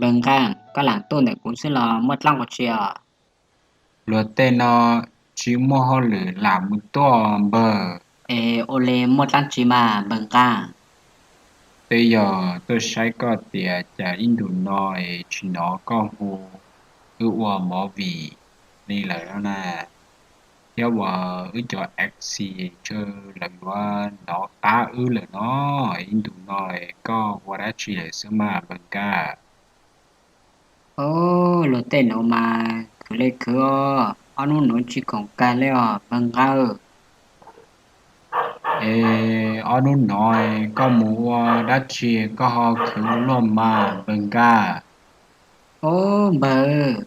Npawg Nqaj, koj lam tuaj ntawm kuv xwb los muaj dlaab tsi os? Luag tej no tsis muaj hauj lwm lam mus tuaj npawg. Es ua li muaj dlaab tsi mas npawg Nqaj? Twb yog tuaj saib koj tias cas ib ntus no es tsis hnov koj hu wb ua movie li lawm no na, thiab uas wb cov MC ntshe lawv yuav hnov qab wb lawm no. Ib ntus no koj ua dab tsi lawm xwb mas npawg Nqaj? Os, luag tej nuav mas khwv li khwv os, ob hnub nuav tsis khoom kag li os npawg Nqaj. Es ob hnub no koj mus ua dab tsi koj ho khwv ua luaj mas npawg Nqaj? Os npawg,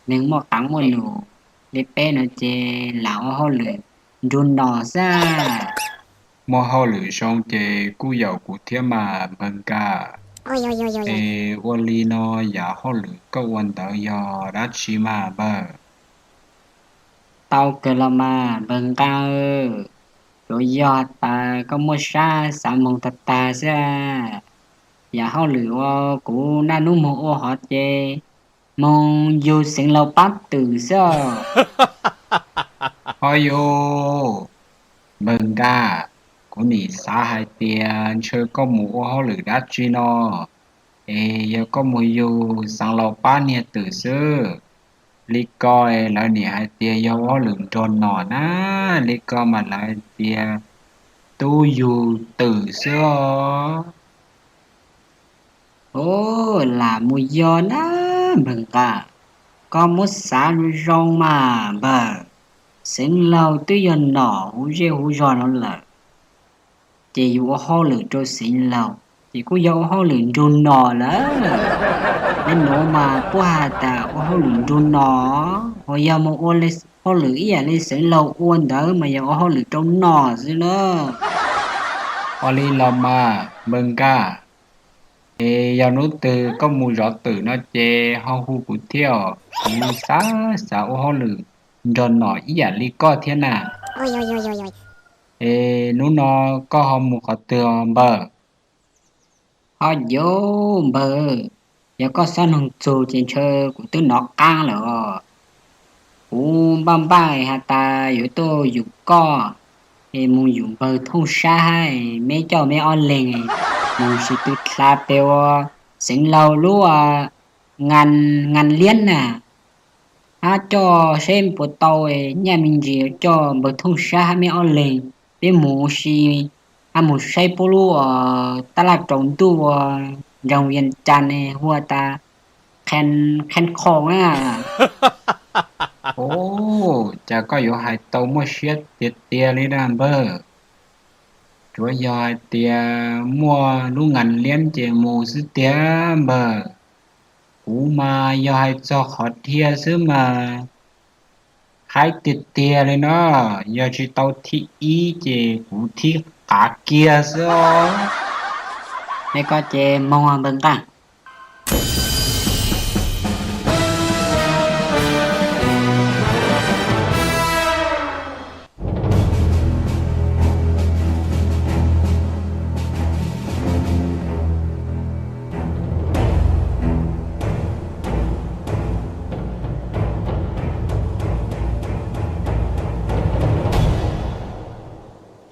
neeg muaj qaav muaj num li peb no ces lam ua hauj lwm nrug nom xwb. Muaj hauj lwm zoo ces kuj yaum kuv thiab mas npawg Nqaj. Es ua li no, yaam hauj lwm koj ua ntawd yog dab tsi mas npawg? Tau kawg los mas npawg Nqaj, tsuav yog tas koj muaj sab xaav moog tag tag xwb. Yaam hauj lwm uas kuv naj nub moog ua hov ces moog yug Xeev Laus paab twm xwb. Ho yog npawg Nqaj, kuv nim xav hais tias ntshe koj mus ua hauj lwm dab tsi no, es yog koj mus yug Xeev Laus paab niag twm xwb. Li ko lawv nim hais tias yog ua hauj lwm nrug nom na, li ko mas lawv hais tias tub yug twm xwb os. Os, lam mus yog na npawg Nqaj, koj muab xav zoo zoo mas npawg. Xeev Laus twb yog nom huv zej huv zog no lawm, ces yus ua hauj lwm rau Xeev Laus ces kuj yog ua hauj lwm nrug nom lawm. Li nuav mas puab has tas ua hauj lwm nrug nom, ho yog mus ua hauj lwm ib yaam li Xeev Laus ua ntawd mas yog ua hauj lwm rau nom xwb na. Ua li los mas npawg Nqaj, es yog hnub twg koj mus zov twm no ces ho hu kuv thiab os, kuv xav xav ua hauj lwm nrug nom ib yaam li koj thiab na. Es hnub no koj ho mus qhov twg os npawg? Ho yog npawg, yog koj xob noog txug ces ntshe kuv twb nov qaab lawm os. Kuv npaj npaj has tas yuav tuaj yug koj, es mus yug npawg Thooj Sab hab, meb coj meb ob leeg mus sim tw dlha peg ua Xeev Laus lub ngas liab na, hab coj seb puas tau nyaj me ntsis coj npawg Thooj Sab hab meb ob leeg, peb mus ua si, hab mus saib puab lub tab laj tsaus ntuj ua nroog Vias Cas ne hu tas Qhees Khoom na. Os, cas koj yuav hais tau muaj siab tiag tiag li na npawg. Tsuav yog hais tias muaj lub ngas liab ces mus xwb tiag npawg. Kuv mas yog hais txog qhov dhia xwb mas haib tiag tiag li na, yog tsis tau thib ib ces kuv thib qav kiag xwb os. Es koj ces moog npawg Nqaj.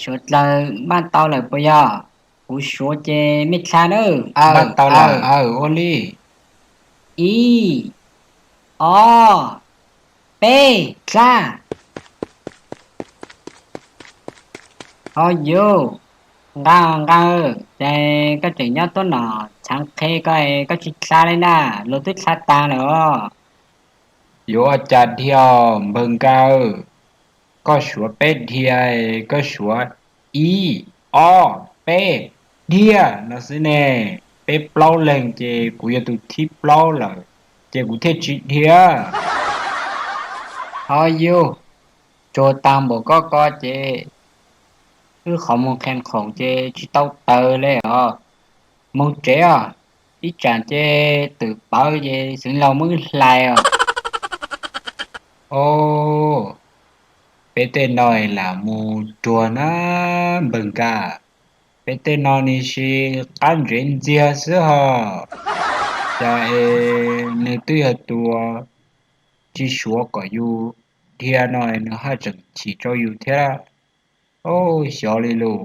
Suav dlawg npaj tau lawm puas yog? Kuv suav ces mej dlha nawb. Npaj tau lawm, ua li. Ib, ob, peb, dlha. Ho yus, Nqaj, Nqaj, ces koj tseem nyob tuab nom txhaav qhe ko, koj tsis dlha li na, luag twb dlha taag lawm os. Yuav ua cas dhia npawg Nqaj, koj suav peb dhia, koj suav ib, ob, peb, dhia no xwb ne. Peb plaub leeg ces kuv yog tus thib plaub lawm, ces kuv thiaj tsis dhia. Ho yus, tsuag taag npaum koj ko ces wb qhov muag qhee khoom ces tsis tau taws li os. Moog tsev os, ib tsam ces twm pawv ces xeev laug muab wb hlais os. Os, peb tej no lam mus ruag na npawg Nqaj. Peb tej no ni sis qab ntsev ntxiag xwb hos. Cas es nws twb yog tus tsis suav kom yus dhia no es nws haj tseem chim rau yus thiab. Au, xyov li lauj.